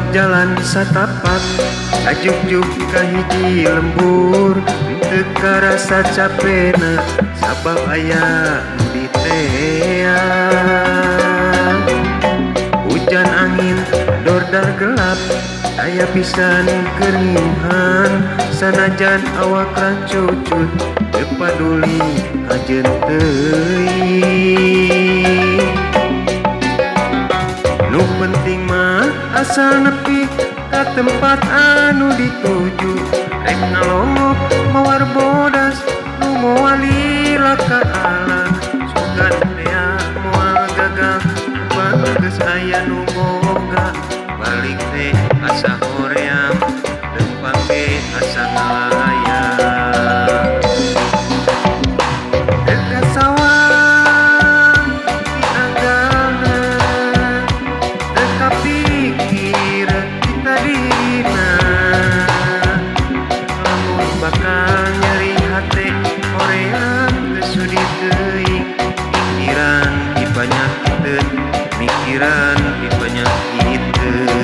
Jalan satapak ajugjug ka hiji lembur, teu karasa capena sabab aya nu diteang. Hujan angin dordar gelap aya pisan keur ngimhan, sanajan awak rancucut teu paduli kajeun teuing. Nu penting mah asal nepi ka tempat anu dituju, rek ngalongok mawar bodas nu moal lila ka ala. Sugan tea moal gagal geus aya nu boga, balik teh asa hoream leumpang ge asa ngalayang. Teu kasawang dianggalna, teu kapikir ti tadina, lamun bakal nyeri hate hoream teu sudi teuing. Mikiran dipanyakiteun, mikiran dipanyakiteun.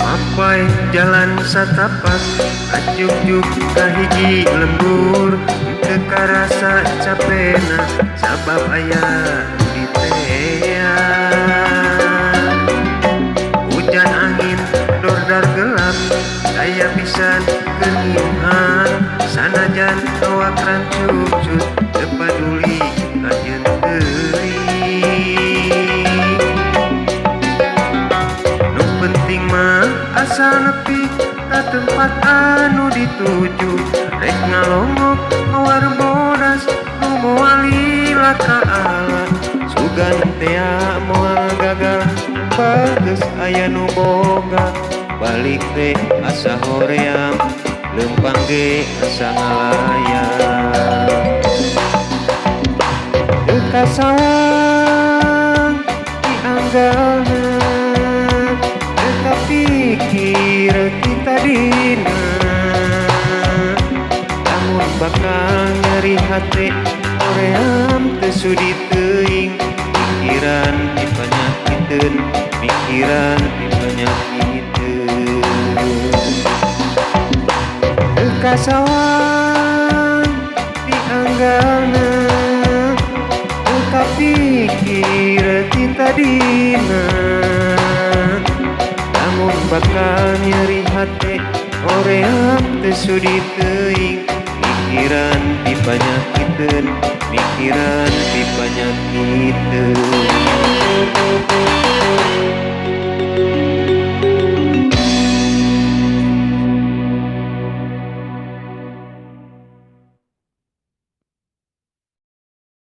Mapai jalan satapak ajugjug ka hiji lembur, teu karasa capena sabab aya nu diteang. Hujan angin dordar gelap aya pisan keur ngimhan, sanajan awak rancucut teu paduli kajeun teuing. Nu penting mah asal nepi ka tempat anu dituju, rek ngalongok mawar bodas nu moal lila ka ala. Sugan tea moal gagal bageus aya nu boga, balik teh asa hoream leumpang ge asa ngalayang. Teu kasawang dianggalna, teu kapikir ti tadina, lamun bakal nyeri hate hoream teu sudi teuing. Mikiran dipanyakiteun, mikiran dipanyakiteun. Teu kasawang dianggalna, teu kapikir ti tadina, lamun bakal nyeri hate hoream teu sudi teuing. Mikiran dipanyakiteun, mikiran dipanyakiteun.